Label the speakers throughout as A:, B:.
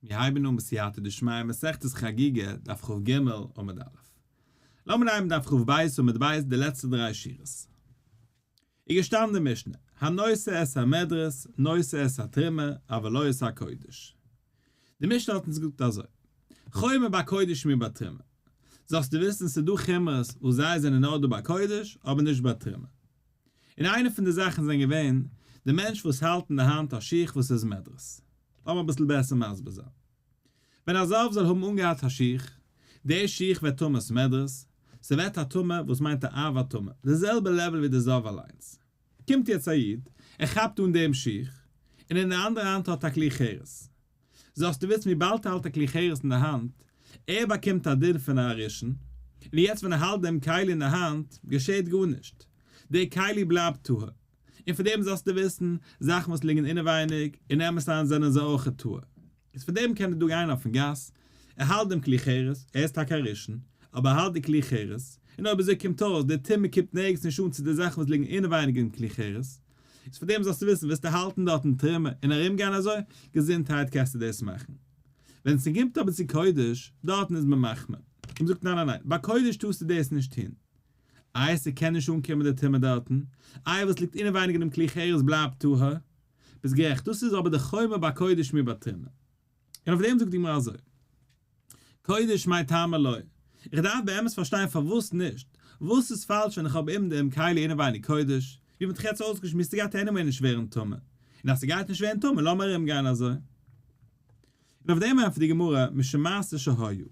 A: מיר הייבן אן בסייעתא דשמיא מסכת חגיגה דף כג עמוד א'. לאמיר הייבן דף כב עמוד ב' די לעצטע דריי שורות. איז געשטאנען די משנה, הנושא את המדרס, נושא את התרומה, אבל לא את הקודש. די משנה האט אונז געזאגט אזוי, חומר בקודש מבתרומה. זאלסטו וויסן ס'איז דא חומרות וואס זיי זענען נאר דא ביי קודש אבער נישט ביי תרומה. און איינע פון די זאכן זענען געווען, די מענטש וואס האלט אין די האנט א שיך וואס איז מדרס. לאמיר אביסל בעסער מסביר זיין. ווען א זב זאל האבן אנגעהאט א שיך, די שיך ווערט טמא מדרס, ס'ווערט א טומאה וואס מיינט א אב הטומאה, די זעלבע level ווי די זב אליינס. קומט יעצט א איד, ער כאפט אן דעם שיך, און אין די אנדערע האנט האט א כלי חרס. זאלסטו וויסן וויבאלד ער האלט א כלי חרס אין די האנט, ער באקומט א דין פון א ראשון, און יעצט ווען ער האלט דעם כלי אין די האנט, געשעט גארנישט, די כלי בלייבט טהור. און פון דעם זאלסטו וויסן, זאכן וואס ליגן אינעווייניג, אין אמת אריין זענען זיי אויך טהור. איז פון דעם קען ער דא גיין אויפן גאס, ער האלט דעם כלי חרס, ער איז טאקע א ראשון, אבער ער האלט די כלי חרס, און אויב אזוי קומט אויס, די טומאה קומט נערגעץ נישט אן צו די זאכן וואס ליגן אינעווייניג אין כלי חרס, איז פון דעם זאלסטו וויסן, וועסטו האלטן דארטן תרומה און ארום גיין אזוי, געזונטהייט קענסטו דאס מאכן. ווען ס'קומט אבער צו קודש, דארטן איז מען מחמיר, און מ'זאגט ניין ניין ניין, ביי קודש טארסטו דאס נישט טון. איי ס'קען נישט אנקומען די טומאה דארטן, איי וואס ליגט אינעווייניג אינעם כלי חרס בלייבט טהור, ביסט גערעכט, דאס איז אבער די חומר ביי קודש מבתרומה. און אויף דעם זאגט די גמרא אזוי, קודש מאי טעמא לא, איך דארף באמת פארשטיין פארוואס נישט, וואס איז פאלש ווען איך האב אין דעם כלי אינעווייניג קודש, ווי מ'האט יעצט אויסגעשמועסט ס'גייט anyway נישט ווערן טמא, און אז ס'גייט נישט ווערן טמא לאמיר ארומגיין אזוי. און אויף דעם ענטפערט די גמרא, משום מעשה שהיה.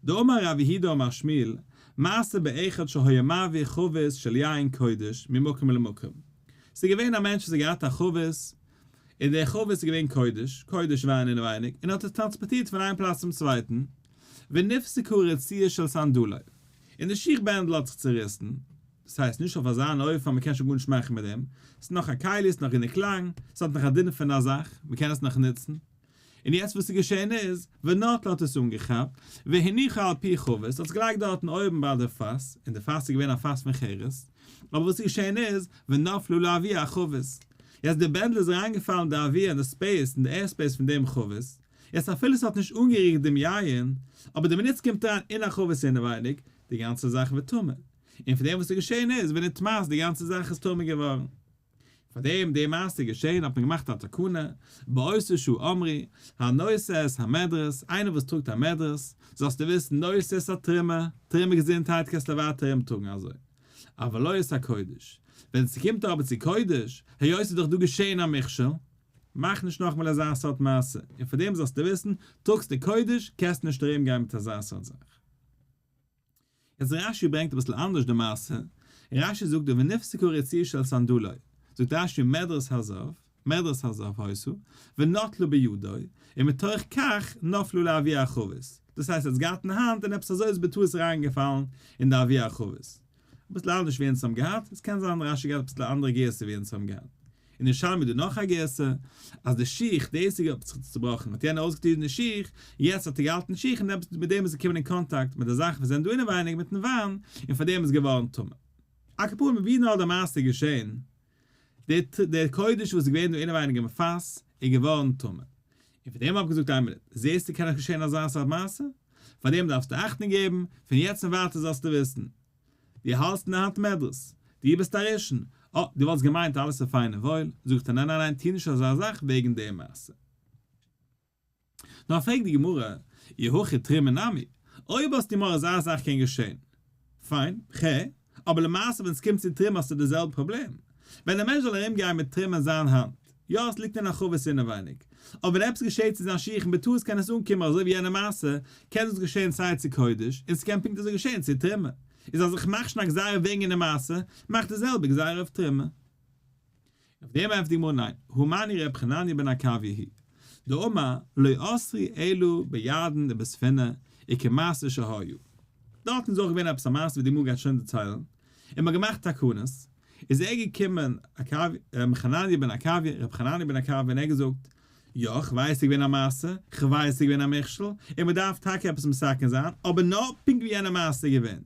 A: דאמר רב יהודה אמר שמואל, מעשה באחד שהיה מעביר חבית של יין קודש ממקום למקום. ס'איז געווען א מענטש וואס האט געהאט א חבית, און דער חבית איז געווען קודש, קודש וויין אינעווייניג, און האט עס טראנספארטירט פון איין פלאץ צום צווייטן, ונפסקה רצועה של סנדלו, און די שיך בענדל האט זיך צוריסן, דאס הייסט נישט אויף אזא אן אופן אז מ'קען שוין גארנישט מאכן מיט דעם, ס'איז נאך א כלי, ס'איז נאך גענוג לאנג, ס'האט נאך א דין פון א זאך, מ'קען עס נאך נוצן. און יעצט וואס איז געשען איז, ונטלה האט עס אנגעכאפט, והניחה על פי חבית, האט עס געלייגט דארטן אויבן ביי די פאס, און די פאס איז געווען א פאס פון חרס, אבער וואס איז געשען איז, ונפלה לאויר החבית, יעצט די בענדל איז אריינגעפאלן אין די אוויר אין די space, אין די air space פון דעם חבית, יעצט אפילו עס האט נישט אנגערירט דעם יין, אבער די מינוט ס'קומט אריין אין א חבית אינעווייניג, די גאנצע זאך ווערט טמא. און פון דעם וואס איז געשען איז, ונטמאת, די גאנצע זאך איז טמא געווארן. פאר דעם די מעשה איז געשען האט מען געמאכט א תקנה, באותה שעה אמרו, הנושא את המדרס, איינער וואס טראגט א מדרס, זאלסטו וויסן נושא את התרומה, תרומה געזונטהייט קענסטו ווייטער ארומטראגן אזוי, אבל לא את הקודש, ווען ס'קומט אבער צו קודש, היות ס'איז דאך דא געשען א מכשול, מאך נישט נאכאמאל אזא סארט מעשה, און פאר דעם זאלסטו וויסן, טראגסט די קודש, קענסטו נישט ארומגיין מיט אזא סארט זאך. יעצט רש י ברענגט אביסל אנדערש די מעשה, רש י זאגט דא ונפסקה רצועה של סנדלו, זאגט רש י מדרס הזב, מדרס הזב היתה, ונטלה בידו, ומתוך כך נפלה לאויר החבית, דאס הייסט ער האט עס געהאט אין האנט און עפעס אזוי איז בטעות אריינגעפאלן אין די אויר החבית. אביסל אנדערש ווי אונז האבן געהאט, עס קען זיין רש י געהאט אביסל א אנדערע גירסא ווי אונז האבן געהאט. אין ירושלמי איז דא נאך א גירסא, אז די שיך, די עסיג האט זיך צובראכן, האט יענער אויסגעטון די שיך, יעצט האט ער געהאלטן שיך און עפעס מיט דעם איז געקומען אין קאנטאקט מיט די זאכן וואס זענען דא אינעווייניג מיטן וויין, און פאר דעם איז געווארן טמא. על כל פנים ווי נאר די מעשה איז געשען, די די קודש וואס איז געווען דא אינעווייניג אין פאס איז געווארן טמא. און פאר דעם האב איך געזאגט איין מינוט, זעסטו קען נאך געשען אזא סארט מעשה? פאר דעם דארפסטו אכטונג געבן, פון יעצט און ווייטער זאלסטו וויסן, דו האלסט אין די האנט מדרס, דו ביסט א ראשון, אה, דו וואלסט געמיינט אלעס איז פיין און וואויל, זאגט ער ניין ניין ניין טו נישט אזא זאך וועגן די מעשה. נאר פרעגט די גמרא, אי הכי תרומה נמי, אויב האסטו מורא אזא זאך קען געשען, פיין, ח, אבער למעשה ווען סקומט צו תרומה האסטו די זעלבע פראבלעם, ווען א מענטש זאל ארום גיין מיט תרומה אין זיין האנט, יא עס ליגט אין א חבית אינעווייניג, אבער ווען עפעס געשעט צו זיין שיך און בטעות קען עס אנקומען אזוי ווי יענע מעשה, קען דאס געשען סיי צו קודש, און ס'קען פונקט אזוי געשען צו תרומה. איז אז איך מאך שוין א גזירה וועגן יענע מעשה, מאך די זעלבע גזירה אויף תרומה. אויף דעם ענטפערט די גמרא ניין, הא מני ר' חנניה בן עקביא היא דאמר לא אסרו אלא בירדן ובספינה וכמעשה שהיה. דארטן איז אויך געווען עפעס א מעשה ווי די גמרא גייט שוין דערציילן, און מ'האט געמאכט תקנות, איז ער געקומען ר' חנניה בן עקביא, ר' חנניה בן עקביא און ער האט געזאגט, יא, כ'ווייס ס'איז געווען א מעשה, כ'ווייס ס'איז געווען א מכשול, און מ'דארף טאקע עפעס מתקן זיין, אבער נאר פונקט ווי יענע מעשה איז געווען.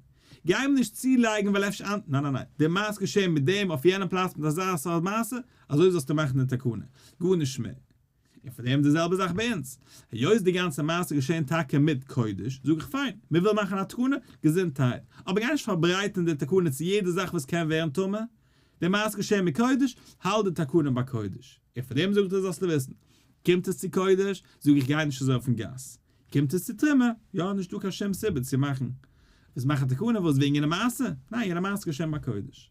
A: גיי מיר נישט צולייגן ווייל אפשר אנ. ניין ניין ניין, די מעשה איז געשען מיט דעם אויף יענעם פלאץ מיט אזא סארט מעשה, אזוי זאלסטו מאכן די תקנה, גארנישט מער. און פאר דעם די זעלבע זאך ביי אונז, היות די גאנצע מעשה איז געשען טאקע מיט קודש, זאג איך פיין, מען וויל מאכן א תקנה, געזונטהייט, אבער גיי נישט פארברייטערן די תקנה צו יעדע זאך וואס קען ווערן טמא, די מעשה איז געשען מיט קודש, האלט די תקנה ביי קודש. און פאר דעם זאגט ער זאלסטו וויסן, קומט עס צו קודש, זאג איך גיי נישט אזוי אויפן גאס, קומט עס צו תרומה, יא נישט דא קיין שום סיבה צו מאכן, וואס מאכן תקנה וואס וועגן יענע מעשה, ניין יענע מעשה איז געשען ביי קודש.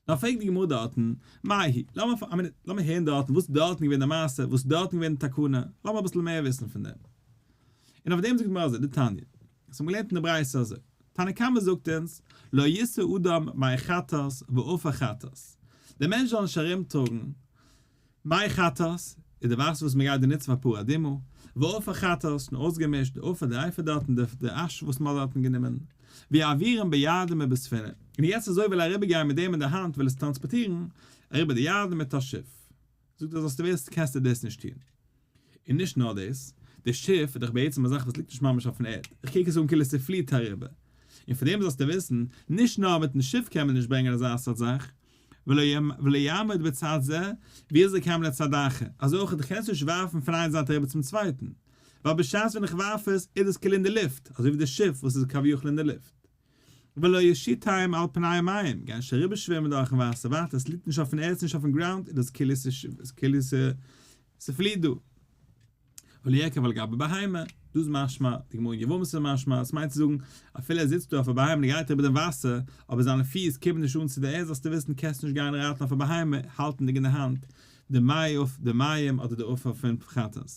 A: דאן פרעגט די גמרא דארטן, מאי היא, לאמיר א מינוט, לאמיר הערן דארטן וואס איז דארטן געווען די מעשה, וואס איז דארטן געווען די תקנה, לאמיר אביסל מער וויסן פון דעם. און אויף דעם זאגט די גמרא אזוי, דתניא, אונז האבן געלערנט אין די ברייתא אזוי, תנא קמא זאגט אונז, לא ישא אדם מי חטאת ועפר חטאת, דער מענטש זאל נישט ארומטראגן מי חטאת, איז די וואסער וואס מען גייט דא נוצן פאר פרה אדומה, ועפר חטאת, און אויסגעמישט די עפר די אפר דארטן די די אש וואס מען האט דארטן גענומען, ויעבירם בירדן ובספינה, און יעצט אזוי וויל ער אריבער גיין מיט דעם אין די האנט וויל עס טראנספארטירן אריבער די ירדן מיט א שיף, זאגט ער זאלסטו וויסן קענסטו דאס נישט טון. און נישט נאר דאס, די שיף איז דאך בעצם א זאך וואס ליגט נישט ממש אויפן ערד, איך קוק עס אן כאילו ס'פליעט אריבער, און פאר דעם זאלסטו וויסן, נישט נאר מיטן שיף קען מען נישט ברענגען אזא סארט זאך, ולא יעמוד בצד זה, ויזרוק הם לצד אחר, אזוי אויך דו קענסט נישט ווארפן פון איין זייט אריבער צום צווייטן, ווייל בשעת ווען איך ווארף עס, איז עס כאילו אין די לופט, אזוי ווי די שיף וואס איז כביכול אין די לופט. ולא ישיטם על פני המים, גיי נישט אריבער שווימען דורכן וואסער, ווייטער, עס ליגט נישט אויפן ערד, עס איז נישט אויפן ground, איז דאס כאילו ס'פליעט דא. ולא ירכב על גבי בהמה, דא איז משמע, די גמרא אין יבמות איז משמע, עס מיינט צו זאגן, אפילו ער זיצט דא אויף א בהמה און גייט אריבער דעם וואסער, אבער זיינע פיס קומען נישט אן צו די ערד, זאלסטו וויסן קענסט נישט גיין רייטן אויף א בהמה האלטנדיג אין די האנט די מי אויף די מים אדער די עפר פון חטאת.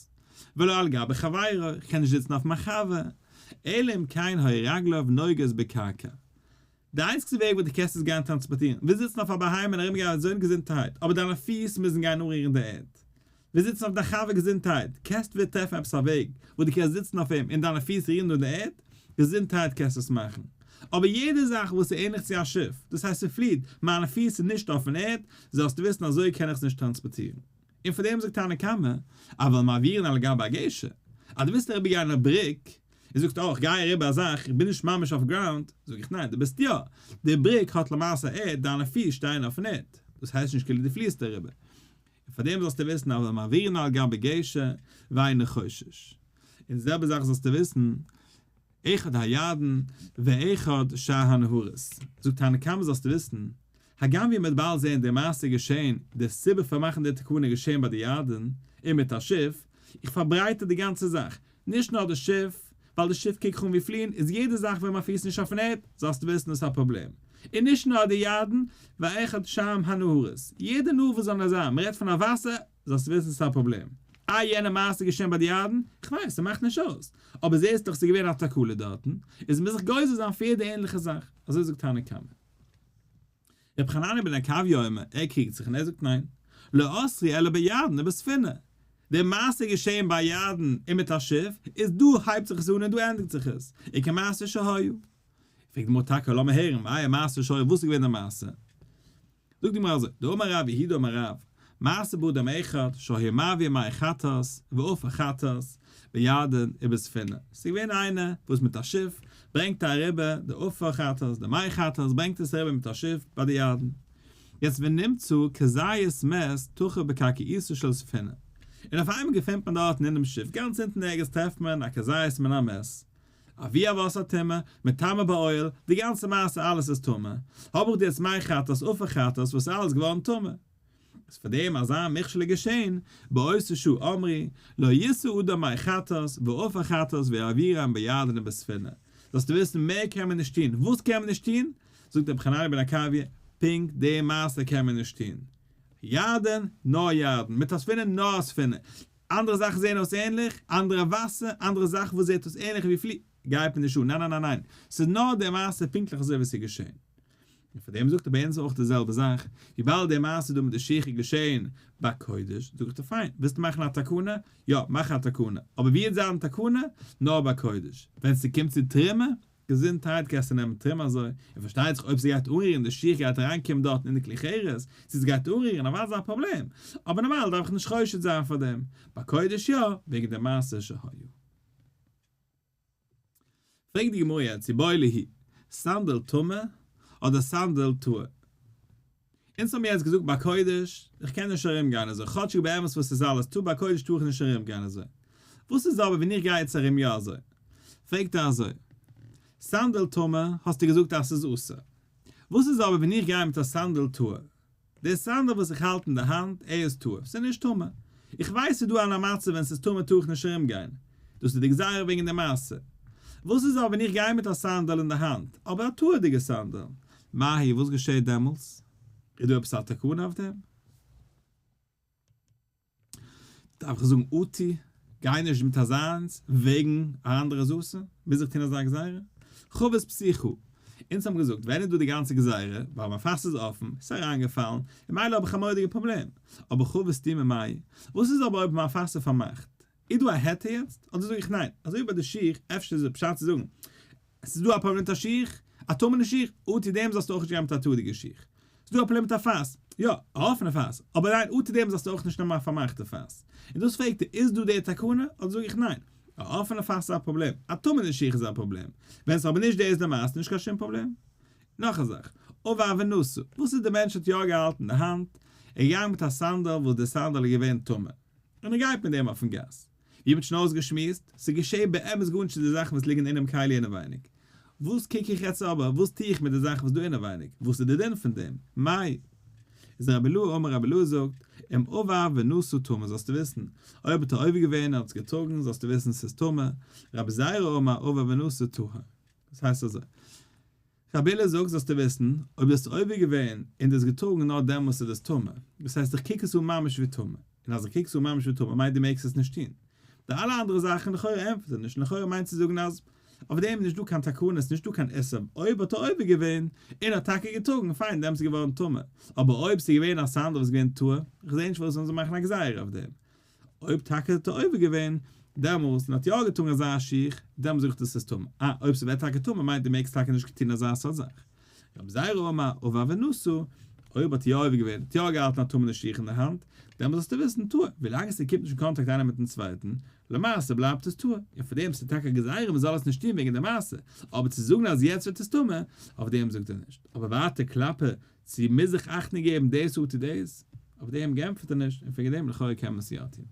A: ולא על גבי חברו, איך קען נישט זיצן אויף מיין חבר, אלא אם כן היו רגליו נוגעות בקרקע. די איינציגסטע וועג וואס דו קענסט עס גיין טראנספארטירן, ווילסט זיצן אויף א בהמה און ארום גיין אזוי געזונטערהייט, אבער דיינע פיס מוזן גיין אנרירן די ערד. ווילסט זיצן אויף דיין חבר געזונטהייט, קענסט ווער טרעפן עפעס א וועג וואס דו קענסט זיצן אויף אים און דיינע פיס רירן אן די ערד, געזונטהייט קענסט עס מאכן. אבער יעדע זאך וואס איז ענליך צו א שיף, דאס הייסט ס'פליעט, מיינע פיס איז נישט אויפן ערד, זאלסטו וויסן אזוי קען איך עס נישט טראנספארטירן. און פאר דעם זאגט תנא קמא, אבל מעבירין על גבי הגשר, אז דו ווילסט אריבער גיין א בריק, און זאגסט אה איך גיי אריבער א זאך, איך בין נישט ממש אויף ground, זאג איך ניין דו ביסט יא, די בריק האט למעשה ערד, דיינע פיס שטייען אויפן ערד, דאס הייסט נישט כאילו דו פליסט אריבער. און פאר דעם זאלסטו וויסן אבל מעבירין על גבי גשר, ואינו חושש. און די זעלבע זאך זאלסטו וויסן, אחד הירדן ואחד שאר הנהרות. זאגט תנא קמא זאלסטו וויסן, הגם ווי מ'וועט באלד זען די מעשה איז געשען, די סיבה פאר מאכן די תקנה איז געשען ביי די ירדן, און מיט א שיף, איך פארברייטער די גאנצע זאך, נישט נאר די שיף, ווייל די שיף קוק איך אן ווי פליען, איז יעדע זאך ווען מיין פיס נישט אויפן ערד, זאלסטו וויסן דאס איז א פראבלעם. און נישט נאר די ירדן, ואחד שאר הנהרות, יעדע נהר וואס זאל נאר זיין, מ'רעדט פון א וואסער, זאלסט וויסן ס'איז א פראבלעם. איי יענע מעשה איז געשען ביי די ירדן? כ'ווייס, ס'מאכט נישט אויס. אבער זעהסט דאך ס'איז געווען א תקלה דארטן, איז מוז איך גוזר זיין פאר יעדע ענליכע זאך. אזוי זאגט תנא קמא. רבי חנניה בן עקביא אומר, ער קריגט זיך און ער זאגט ניין, לא אסרו אלא בירדן ובספינה. די מעשה איז געשען ביי ירדן און מיט א שיף, איז דא הייבט זיך עס אן און דא ענדיגט זיך עס. וכמעשה שהיה. פרעגט די גמרא טאקע לאמיר הערן, מאי מעשה שהיה וואס איז געווען די מעשה? זאגט די גמרא אזוי, דאמר רב יהודה אמר רב, מעשה באדם אחד שהיה מעביר מי חטאת ועפר חטאת בירדן ובספינה, ס'איז געווען איינער וואס מיט א שיף ברענגט ער אריבער די עפר חטאת די מי חטאת ברענגט עס אריבער מיט א שיף ביי די ירדן, יעצט ונמצא כזית מת תחוב בקרקעיתה של ספינה, און אויף איינמאל געפינט מען דארטן אינעם שיף גאנץ אונטן ערגעץ טרעפט מען א כזית מן המת, אבי אבות הטומאה, מטמא באוהל, די גאנצע מעשה אלעס איז טמא, האב איך דיר יעצט מי חטאת עפר חטאת וואס איז אלעס געווארן טמא. איז פאר דעם אזא מכשול איז געשען, באותה שעה אמרו, לא ישא אדם מי חטאת ועפר חטאת ויעבירם בירדן ובספינה. זאלסטו וויסן מער קען מען נישט טון, וואס קען מען נישט טון? זאגט רבי חנניה בן עקביא, פונקט די מעשה קען מען נישט טון. ירדן, נאר ירדן, מיט א ספינה נאר א ספינה, אנדערע זאכן זעען אויס ענליך, אנדערע וואסער, אנדערע זאכן וואס זעט אויס ענליך ווי פלי, גייט מיר נישט אן, ניין ניין ניין ניין, ס'איז נאר די מעשה פונקטליך אזוי ווי ס'איז געשען. און פאר דעם זאגט ער ביי אונז אויך די זעלבע זאך, וויבאלד די מעשה דא מיט די שיך איז געשען ביי קודש, זאג איך דיר פיין, ווילסטו מאכן א תקנה, יא, מאך א תקנה, אבער ווי וועט זיין תקנה? נאר ביי קודש, ווען ס'קומט צו תרומה, געזונטהייט קענסטו נעמען תרומה אזוי, און פארשטייט זיך אויב ס'גייט אנרירן די שיך גייט אריינקומען דארטן אין די כלי חרס, צו ס'גייט אנרירן אוודאי איז א פראבלעם, אבער נארמאל דארף איך נישט חושד זיין פאר דעם, ביי קודש יא, וועגן די מעשה שהיה. פרעגט די גמרא יעצט איבעיא להו, סנדל טמא אדער סנדל טהור? אונז האבן יעצט געזאגט ביי קודש, איך קען נישט ארום גיין אזוי, כאטשיג באמת וואס איז אלעס טא ביי קודש טאר איך נישט ארום גיין אזוי. וואס איז אבער ווען איך גיי יעצט ארום יא אזוי? פרעגט ער אזוי, סנדל טמא האסטו געזאגט אז ס'איז אסור, וואס איז אבער ווען איך גיי מיט א סנדל טהור? דער סנדל וואס איך האלט אין די האנט, ער איז טהור, ס'איז נישט טמא. איך ווייס ס'איז דא אן א מצב ווען ס'איז טמא טאר איך נישט ארום גיין. דאס איז די גזירה וועגן די מעשה. וואס איז אבער ווען איך גיי מיט א סנדל אין די האנט, אבער א טהור'דיגע סנדל? מהו, וואס געשעהט דעמאלס? איז דא עפעס א תקנה אויף דעם? דארף איך זאגן אטו, גיי נישט מיט אזאנס, וועגן א אנדערע זאסע, מוז איך טון אזא גזירה? חבית פתוחה, אונז האבן געזאגט ווען איז דא די גאנצע גזירה, ווייל מיין פאס איז אפן, ס'איז אריינגעפאלן, און מילא האב איך א מורא'דיגע פראבלעם, אבער חבית סתומה מאי, וואס איז אבער אויב מיין פאס איז פארמאכט? איז דא א היתר יעצט? אדער זאג איך ניין, אזוי ווי ביי די שיך, אפשר איז פשט צו זאגן, עס איז דא א פראבלעם מיט א שיך, א טמא'נע שיך, אטו דעם זאלסטו אויך נישט גיין מיט א טהור'דיגע שיך. ס'איז דא א פראבלעם מיט א פאס, יא, א אפענע פאס, אבער ניין, אטו דעם זאלסטו אויך נישט נעמען א פארמאכטע פאס. און דאס פרעגט ער, איז דא די תקנה, אדער זאג איך ניין, א אפענע פאס איז א פראבלעם, א טמא'נע שיך איז א פראבלעם, ווען ס'איז אבער נישט די איז די מעשה נישט קיין שום פראבלעם. נאך א זאך, עבר ונשא, וואס איז די מענטש האט יא געהאלטן די האנט, ער איז געגאנגען מיט א סנדל וואס די סנדל איז געווען טמא, און ער גייט מיט דעם אויפן גאס. ווי מ'האט שוין אויסגעשמועסט, ס'געשעהט באמת גארנישט צו די זאכן וואס ליגן אינעם כלי אינעווייניג. וואס קוק איך יעצט אבער, וואס טו איך מיט די זאכן וואס דא אינעווייניג, וואס איז די דין פון דעם? מאי. איז רבי אילעא אמר רבי אילעא זאגט, אם עבר ונשא טמא זאלסטו וויסן, אויב האט ער עובר געווען און האט עס געטראגן זאלסטו וויסן ס'איז טמא, רבי זירא אמר עבר ונשא טהור. דאס הייסט אזוי. רבי אילעא זאגט זאלסטו וויסן, אויב דו האסט עובר געווען און דו האסט געטראגן נאר דעמאלס איז דאס טמא, דאס הייסט איך קוק עס אן ממש ווי טמא, און אז איך קוק עס אן ממש ווי טמא מיינט דו מעגסט עס נישט טון. די אלע אנדערע זאכן לכאורה ענטפערט ער נישט, לכאורה מיינט צו זאגן אז אויף דעם איז נישט דא קיין תקנות, נישט דא קיין איסור, אויב האט ער עובר געווען און האט טאקע געטראגן, פיין דעמאלס איז געווארן טמא, אבער אויב ס'איז געווען א סנדל וואס איז געווען טהור, איך זע נישט פארוואס מ'זאל מאכן א גזירה אויף דעם. אויב טאקע האט ער עובר געווען דעמאלס און האט יא געטאן אזא שיך, דעמאלס זאג איך דאס איז טמא. אה, אויב ס'ווערט טאקע טמא מיינט דו מעגסט טאקע נישט טון אזא סארט זאך. רבי זירא אמר עבר ונשא, אויב האט יא עובר געווען, האט יא געהאלטן א טמא'נע שיך אין די האנט, דעמאלס זאלסטו וויסן, טהור, ווילאנג עס קומט נישט אין קאנטאקט איינער מיטן צווייטן, למעשה בלייבט עס טהור, און פאר דעם ס'איז טאקע א גזירה מ'זאל עס נישט טון וועגן די מעשה, אבער צו זאגן אז יעצט ווערט עס טמא, אויף דעם זאגט ער נישט. אבער ווייטער כלפי צו מוז איך אכטונג געבן דאס אטו דאס? אויף דעם גענטפערט ער נישט, און פון דעם לכאורה קען מען עס יא טון.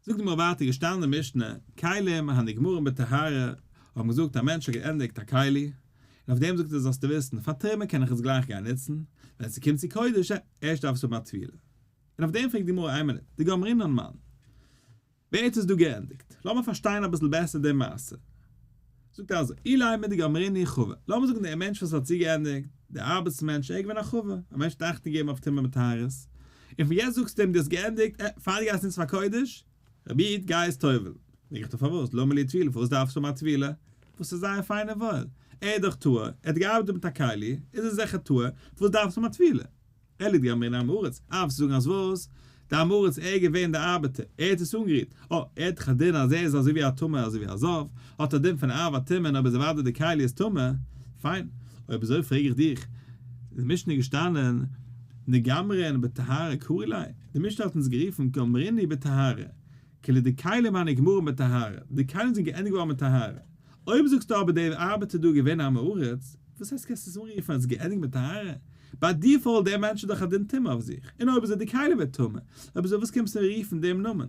A: זאגט די גמרא ווייטער געשטאנען אין משנה, כלים הנגמרים בטהרה, האבן געזאגט א מענטש האט געענדיגט א כלי, און אויף דעם זאגט ער זאלסטו וויסן, פאר תרומה קען איך עס גלייך גיין נוצן, ווען ס'קומט צו קודש, ערשט דארף עס האבן א טבילה. און אויף דעם פרעגט די גמרא איין מינוט, דגמרינן מאן? ווער האט עס דא געענדיגט? לאמיר פארשטיין אביסל בעסער די מעשה. זאגט ער אזוי, אילימא דגמרינהו חבר, לאמיר זאגן דער מענטש וואס האט צוגעענדיגט, דער ארבעטס מענטש, ער איז געווען א חבר, א מענטש האט אכטונג געגעבן אויף טומאה מיט טהרות, און פון יעצט זאגסטו אים דו האסט געענדיגט, אה, פאר דו גייסט אונז פאר קודש, רבי איד, גיי עס טובל'ן. פרעג איך דיר פארוואס, למה לי טבילה, פארוואס דארפסטו האבן א טבילה? וואס איז זייער פיין און וואויל, ער איז דאך טהור, ער האט געארבעט מיט א כלי, איז ער זיכער טהור, פארוואס דארפסטו האבן א טבילה? אלא דגמרינהו עם הארץ, אויף צו זאגן אז וואס? די עם הארץ ער איז געווען די ארבעטער, ער האט עס אנגערירט, אה, ער האט דאך א דין אז ער איז אזוי ווי א טמא אזוי ווי א זב, האט א דין פון אב הטומאה און אויב איז אוודאי די כלי איז טמא, פיין, אויב אזוי פרעג איך דיך, אין די משנה איז געשטאנען נגמרין בטהרה קרי ליה, די משנה האט אונז גערופן גמרינהו בטהרה, כאילו די כלים הנגמרים בטהרה, די כלים זענען געענדיגט געווארן מיט טהרה. אויב זאגסטו אבער דער ארבעטער דא איז געווען עם הארץ, וואס הייסט קענסטו עס אנרופן אז עס איז געענדיגט מיט טהרה? ביי default דער מענטש האט דאך א דין טומאה אויף זיך, און אויב אזוי די כלי ווערט טמא, אויב אזוי וואס קומסטו מיר רופן דעם נאמען?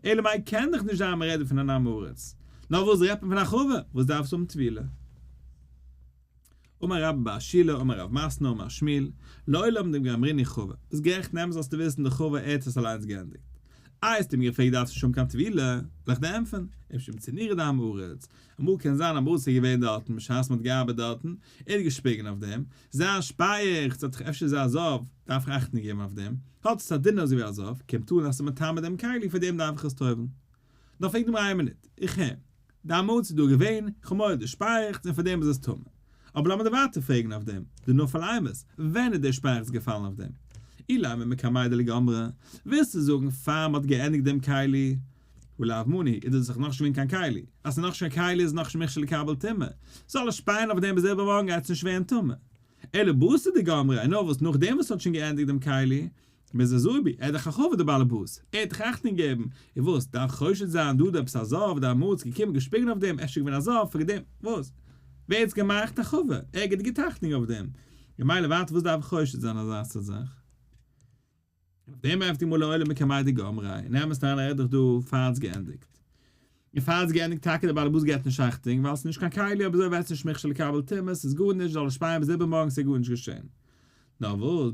A: אלא מאי קען דאך נישט זיין מען רעדט דא פון אן עם הארץ, נאר וואס רעדט מען פון א חבר וואס דארף עס האבן טבילה? אמר רבה בר שילא אמר רב מתנא אמר שמואל, לעולם דגמרינהו חבר, ביסט גערעכט נעם זאלסטו וויסן די חבר ער האט עס אליינס געענדיגט. איי האסטו אים געפרעגט דארפסט נישט האבן קיין טבילה, וועל איך דיר ענטפערן, אפשר מצינורא דעם הארץ, אמאל קען זיין עם הארץ איז געווען דארטן בשעת מען האט געארבעט דארטן, ער האט געשפיגן אויף דעם, זיין שפייעכץ האט זיך אפשר איז ער א זב, דארף איך אכטונג געבן אויף דעם, האט עס א דין אזוי ווי א זב, קומט אן אז ס'איז מטמא דעם כלי פאר דעם דארף איך עס טובל'ן. נאר פרעג נאר איין מינוט, איך הער, די עם הארץ איז דא געווען, כ'האב די שפייעכץ און פאר דעם איז עס טמא. אבער לאמיר דיר ווייטער פרעגן אויף דעם, דנפל אימת, ווען איז דער שפייעכץ געפאלן אויף דעם? אילימא מקמי דלגמרי, ווילסטו זאגן פאר מ'האט געענדיגט דעם כלי? הא לאו מנו, איז דאס דאך נאכנישט געווען קיין כלי, אז ס'איז נאכנישט קיין כלי איז עס נאכנישט מוכשר לקבל טומאה, זאל עס שפייען אויף דעם ביז איבערמארגן גייט עס נישט ווערן טמא. אלא בתר דגמרי, נאר וואס נאכדעם וואס ס'האט שוין געענדיגט דעם כלי, מזעזוע בי, ער איז דאך א חבר דער באלעבאס, ער האט דאך אכטונג געגעבן, און וואס, דארף חושד זיין דא דא עפעס א זב, דער עם הארץ געקומען געשפיגן אויף דעם, אפשר געווען א זב, פאר דעם, וואס? ווער האט עס געמאכט? א חבר, ער גיבט גוט אכטונג אויף דעם. ממילא ווייטער וואס דארף איך חושד זיין אזא סארט זאך? אויף דעם ענטפערט די גמרא לעולם מקמי דגמריה, אין אמת'ן אריין ער האט דאך דא פאר ס'איז געענדיגט. און פאר ס'איז געענדיגט טאקע דער בעל הבית געבט נישט אכטונג ווייל ס'איז נישט קיין כלי אויב אזוי ווערט עס נישט מוכשר לקבל טומאה ס'איז גארנישט זאל ער שפייען ביז איבערמארגן ס'איז גארנישט געשען. נאר וואס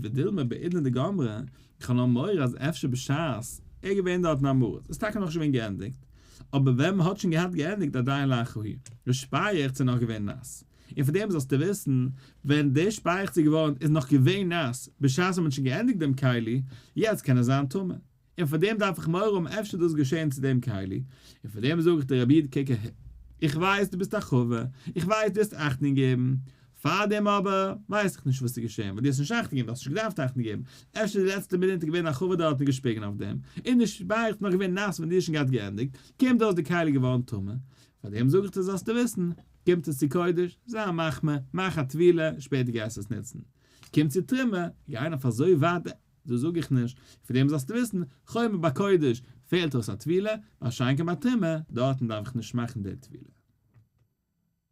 A: ודילמא בעידנא דגמרא, איך האב נאר מורא אז אפשר בשעת ער איז געווען דארט אין עם הארץ איז טאקע נאכנישט געווען געענדיגט, אבער ווען מ'האט שוין געהאט געענדיגט עדיין לחה הוא, די שפייעכץ איז נאך געווען נאס. און פון דעם זאלסטו וויסן, ווען די שפייעכץ איז געווארן איז נאך געווען נאס, בשעת ווען מ'האט שוין געענדיגט דעם כלי, יעצט קען עס זיין טמא. און פאר דעם דארף איך מורא האבן אפשר איז דאס געשען צו דעם כלי, און פאר דעם זאג איך דיר רבי איד קוק אהער, איך ווייס דו ביסט א חבר, איך ווייס דו האסט אכטונג געגעבן, פאר דעם אבער ווייס איך נישט וואס איז געשען, ווייל דו האסט נישט אכטונג געגעבן, דו האסט נישט געדארפט אכטונג געבן, אפשר די לעצטע מינוט איז געווען א חבר דארט און געשפיגן אויף דעם, און די שפייעכץ איז נאך געווען נאס ווען דו האסט שוין געהאט געענדיגט, קומט אויס די כלי געווארן טמא, פאר דעם זאג איך דיר זאלסטו וויסן, קומט עס צו קודש, זיי מחמיר, מאך א טבילה, שפעטער גייסטו עס נוצן. קומט צו תרומה, גיין אויף אזוי ווייט, דאס זאג איך נישט, פאר דעם זאלסטו וויסן, חומר ביי קודש פעלט אויס א טבילה, מה שאין כן ביי תרומה, דארטן דארף איך נישט מאכן די טבילה.